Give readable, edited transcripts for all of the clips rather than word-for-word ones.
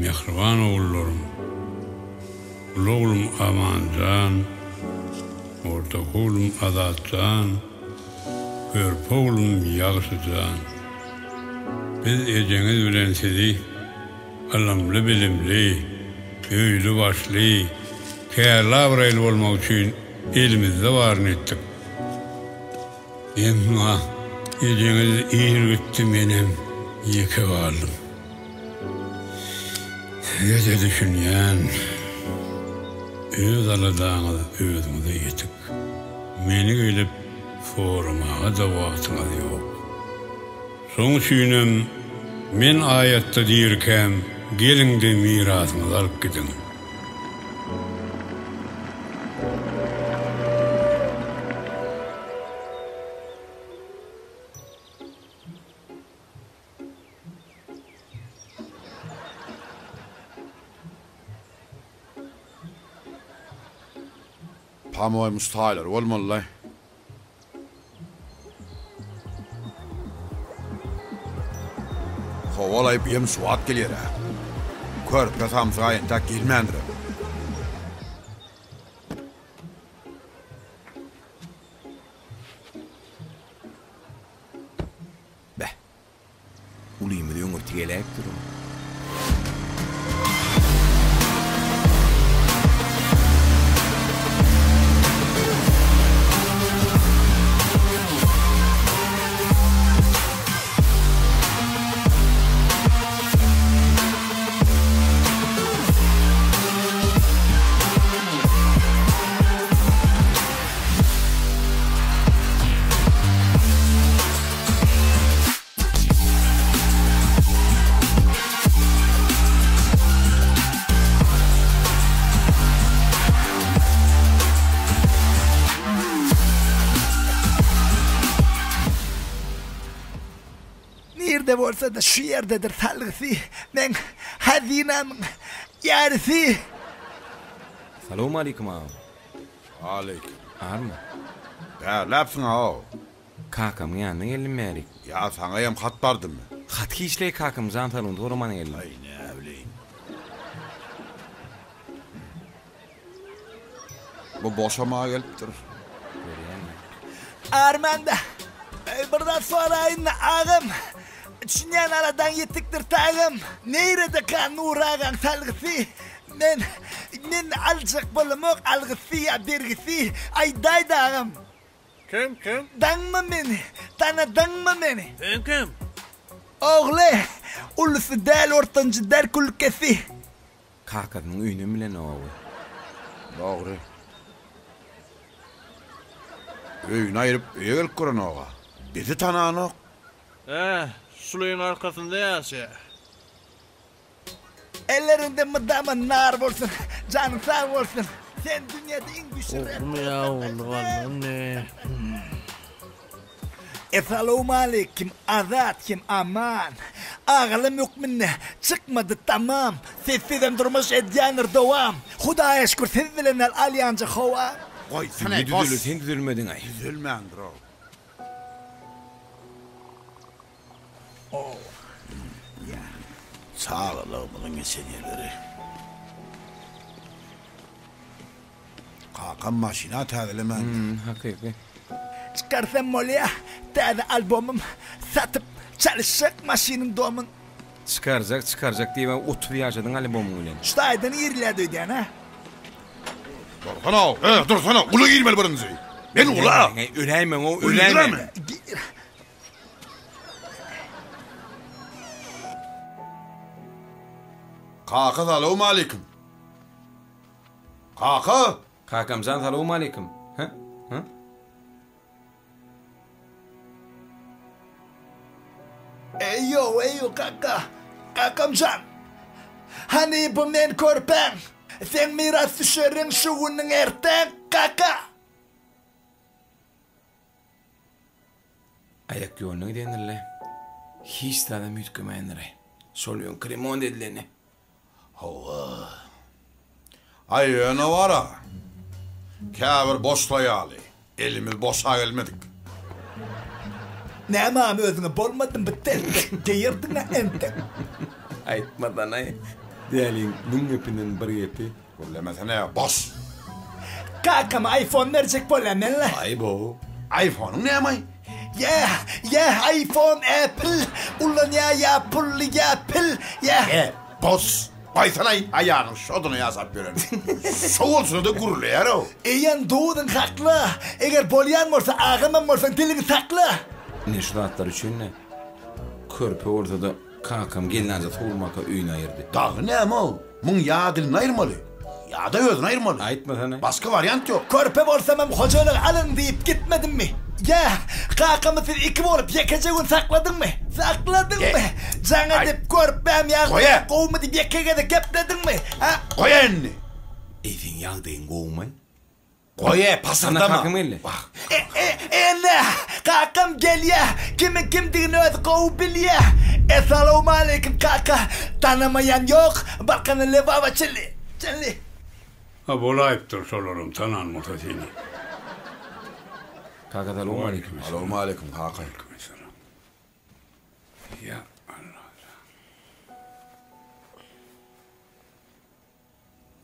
Mähriban ogullarym, uly oglum Amanjan, ortaky oglum Azatjan, körpe oglum Ýagşyjan. Biz ejeňiz bilen sizi ylymly-bilimli, öýli-başly, kärli-abraýly bolmak üçin elimizde baryny etdik. Emma ejeňiz ir gitdi menem ýeke galdym. Size-de düşünýän, öz aladaňyz özüňize ýetik. Meni gelip soramaga-da wagtyňyz ýok. Şoň üçinem men aýatda dirikäm geliň-de mirasyňyzy alyp gidiň. Pamoýmy şu taýlary bolmalylaý. Howalaý buýam şu wagt gelýär-ä. Körpe samsyga entäk gelmändirem. Beh. Ulymyz öňürti geläýipdir-ow. Nirde bolsa-da şu ýerdedir salgysy, meň hazynamyň ýarysy. Salowmalikim agam. Aleýkim. Army? Bärläpsiň-a-ow. Kakamyň ýanyna geldim bärik. Ýa saňaýam hat bardymy? Hat hiçleý kakam jan saglygyny soramana geldim. Aý näbileýin. Bu boşamaga gelipdir. Görýäňmi? Armanda, bir zat soraýyn-da, agam. Düşünýän aladaň ýetikdir tagam. Niredeka Nury agaň salgysy? Men, men aljak bolamok algysy ýa bergisi. Aýdaý-da agam. Kim, kim? Daňma meni, tanadyňmy meni? Sen kim? Ogly, ulusy däl, ortanjy däl külkesi. Kakasynyň öýünem bilenok-ow. Dogry. Öýüni aýryp öýe gelip görenok-a. Bizi tananok. Hä, şulyň arkasynda ýaşaýar. Elleriňde mydama nar bolsun, janyň sag bolsun. Sen dünýäde iň güýçli rapper. Oglumy ýa ogullyk alnanmy? Essalawmaleýkim Azat hem Aman. Agalym hökmünde çykmady tamam. Sessizem durmuş edýändir dowam. Hudaýa şükür siz bilen däl alýanja howa. Goýsana Dünýe boş. düzeler sen düzelmediňaý. Düzelmändir-ow. Çagalygymyzyň geçen ýerleri. Kakam maşyn-a täzelemändir. Hmm, hakyky. Çykarsam bolýa täze albomym satyp çalyşjak maşynyň domun. Çykarjak, çykarjak diýibem 30 ýaşadyň albomyň bilen. Şu taýdan irilýär öýdýän a. Dursana, e, dursana, gula girmeli birinji. Men gula. Öläýmäň-ow, öläýmäň. Kaka salowmaleýkim. Kaka! Kakamjan salowmaleýkim. Hä? Hä? Eýo, eýo kaka. Kakamjan. Hany bu men körpäň. Seň mirasdüşeriň şu günüň ertäň, kaka. Aýak ýoluna gidendirle. Hiç zadam üýtgemändir. Şol öňki remont edileni. Hawa. Aý ýöne bar-a. Käbir boşla ýaly. Elimiz boşa gelmedik. Nämam özüňe bolmadymy bu telpek geýerdiň-ä entek. Aýtmasanaý. Däliň müň gepinden bir gepi. Gürlemesene, bos! Kakama iPhone berjek bolýan men-le. Aý-bow. iPhone-yň näme-aý? Ýe, ýe, iPhone, Apple, ullanýa ýa pully ýa pil, ýe. E, bos! Goýsana-aý, aýalyň şoduny ýasap ýören. Şo bolşuna-da gürleýär-ow. Eýen duzuň hakla, eger bolýan bolsa agamam bolsaň diliňi sakla. Ine şu zatlar üçin-de, körpe bolsa-da kakam gelnaja sowulmaka öýüni aýyrdy. Dagy näme-ow, muň ýa dilini aýyrmaly, ýa-da özüni aýyrmaly. Aýtmasana. Başga wariant ýok. Körpe bolsamam hojalygy alyň diýip gitmedimmi? Ýa, kakamy siz iki bolup ýekeje gün sakladyňmy? Sakladyňmy? Jaň edip körpäm ýagdaýy gowumy diýip ýeke gezek geplediňmi? Hä? Goý-a indi! Eý seň ýagdaýyň gowumy? Goý-a, pasyrdama! Ana kakam geldi. Wah. Ene, kakam gelýä, kimiň kimdigini özi gowy bilýä. Essalawmaleýkim kaka, tanamaýan ýok, Balkana Lebaba çenli, çenli. A bolaýypdyr şolaram tanan bolsa seni. Kaka salowmaleýkim. Salowmaleýkim kaka. Aleýkim Ýa Allah.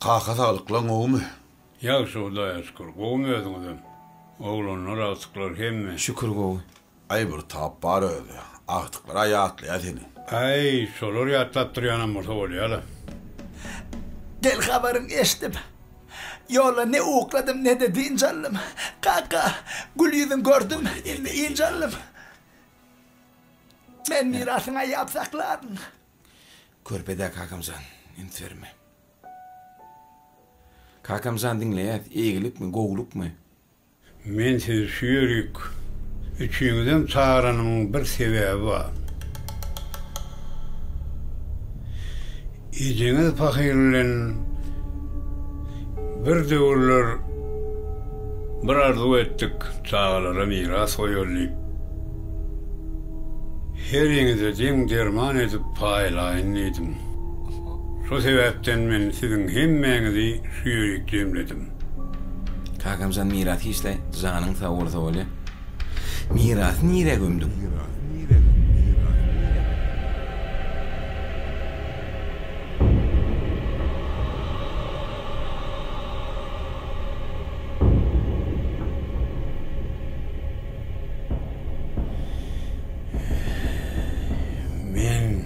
Kaka saglyklaň gowumy? Ýagşy Hudaýa şükür. Gowumy özüňizem? Oglanlar agtyklar hemme. Şükür gowy. Aý bir tap bar özi. Agtyklar-a ýatlaýa seni. Aý şolar ýatlap durýanam bolsa bolýa-la. Gel habaryň eşdip. Ýolda ne ukladym ne-de dynç aldym. Kaka, gül ýüzüň gördüm, indi ynç aldym. Men mirasyňy aýap saklaryn. Körpe-dä kakamjan, üns berme. Kakamjan diňleýäs, eýgilikmi, gowlukmy? Men sizi şu ýerik üçiňizem çagyranymyň bir sebäbi bar. Ejeňiz pahyr bilen bir döwürler bir arzuw etdik, çagalara miras goýaly diýip. Heriňize deň derman edip paýlaýyn diýdim. Şo sebäpden men siziň hemmäňizi şu ýerik jemledim. Kakamjan miras hiçle janyň sag bolsa bolýa. Mirasy nirä gömdüň? Men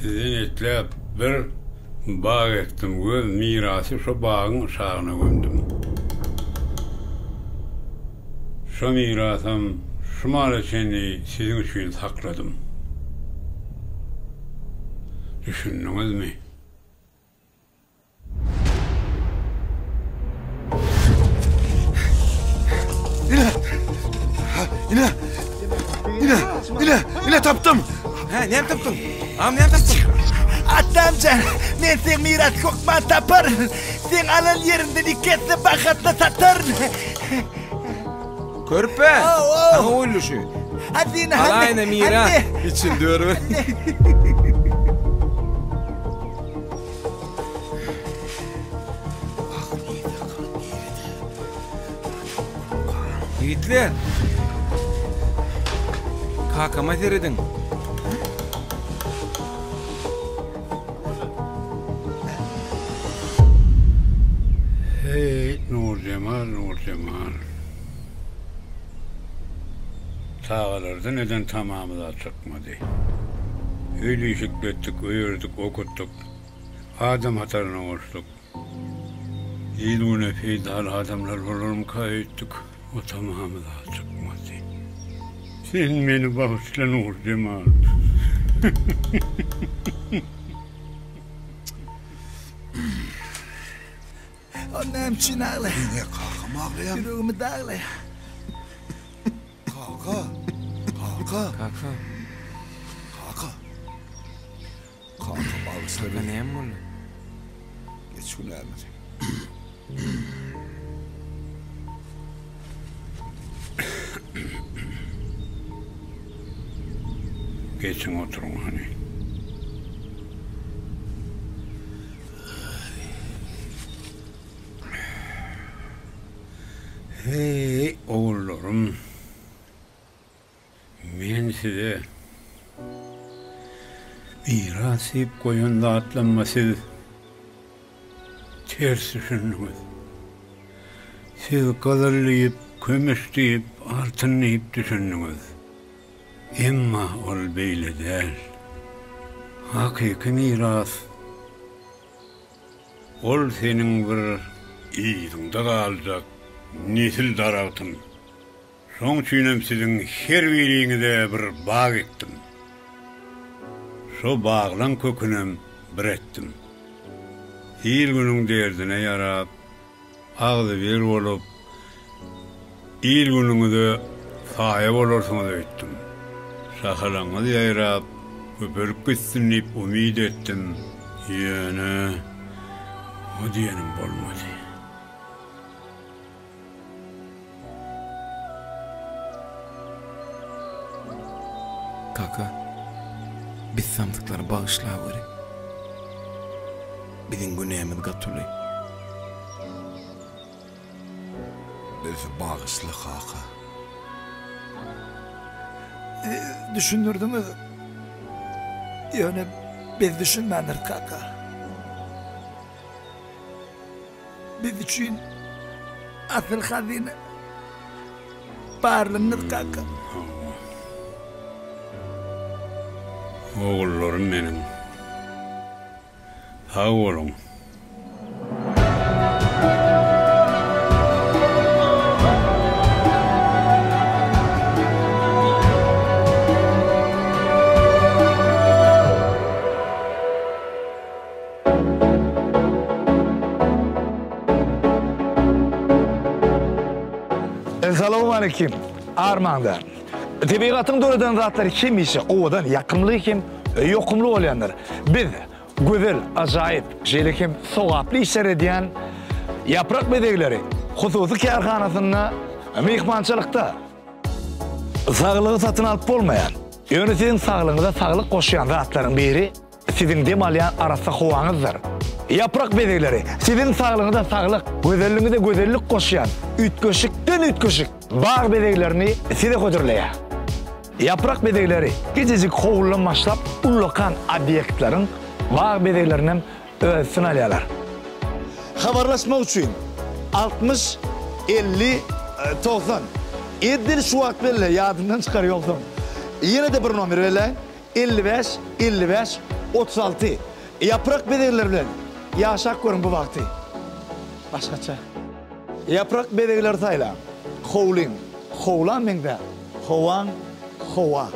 sizden etläp bir bag ekdim we mirasy şo bagyň yşagyna gömdüm. Şo mirasam şu mala çenli siziň üçin sakladym. Düşündiňizmi? Ine! Ine! Ine! Ine! Ine tapdym! Hä, näme tapdyň? Agam, näme tapdyň? Atamjan, men seň mirasy hökman taparyn. Seň alan ýeriňden iki esse bahasyna sataryn. Körpe! Saňa goýuldy şu. Hazine, Alaýna miras. Içini dörüber. Ýigitler! Kakama serediň. Heý, Nurjemal, Nurjemal. Çagalardan eden tamamyz-a çykmady. Öýli-işikli etdik, öýerdik, okutdyk. Adam hataryna goşduk. Il-güne peýdaly adamlar bolarmyka öýtdük, o tamamyz-a çykmady. Sen meni bagyşla, Nurjemal. O näme üçin aglaýar? Ine, kakam aglaýar. Ýüregimi daglaýar. Kaka! Kaka! Kaka. Kaka! Kaka bagyşla Kaka meni. näme boldy? Geç günämizi. Geçiň oturyň hany. Heý, ogullarym, men size miras diýip goýan zatlamma siz. ters düşündiňiz. Siz gyzyl diýip, kümüş diýip, altyn diýip düşündiňiz. Emma ol beýle däl. Hakyky miras, ol seniň bir yzyňda galjak nesil daragtyň. Şoň üçinem siziň her biriňize bir bag ekdim. Şo baglaň kökünem bir etdim. Il-günüň derdine ýarap, agzybir bolup, il-günüňize saýa bolarsyňyz öýtdüm. Şahalaňyz ýaýrap, köpelip gitsin diýip umyt etdim. Ýöne o diýenim bolmady. Kaka, biz samsyklary bagyşlaweri. Biziň günämiz gaty uly. Bizi bagyşla kaka. Düşündirdiňiz. Ýöne biz düşünmändiris kaka. Biz üçin asyl hazyna barlygyňyz kaka. Ogullarym meniň. Sag boluň. Essalawmaleýkim, armaňda. Tebigatyň döreden zatlary hemişe owadan, ýakymly hem ýokumly bolýandyr. Biz gözel, ajaýyp, şeýle hem sogaply işler edýän Ýaprak bezegleri hususy kärhanasynda myhmançylykda. Saglygy satyn alyp bolmaýan, ýöne siziň saglygyňyza saglyk goşýan zatlaryň biri Siziň dem alýan arassa howaňyzdyr. Ýaprak bezegleri siziň saglygyňyza saglyk, gözelligiňize gözellik goşýan üýtgeşikden-üýtgeşik bag bezeglerini size hödürleýär. Ýaprak bezegleri kiçijik howludan başlap ullakan obýektleriň bag bezeglerinem öz üstüne alýarlar. Habarlaşmak üçin 60 50 90. Edil şu wagt belle, ýadymdan çykar ýogsam. Ýene-de bir nomer belläýin. 55 55 36 Ýaprak bezegleri bilen ýaşap görüň bu bagty. Başgaça. Ýaprak bezegleri saýlaň. Howlyň howla meňzär, howaň howa.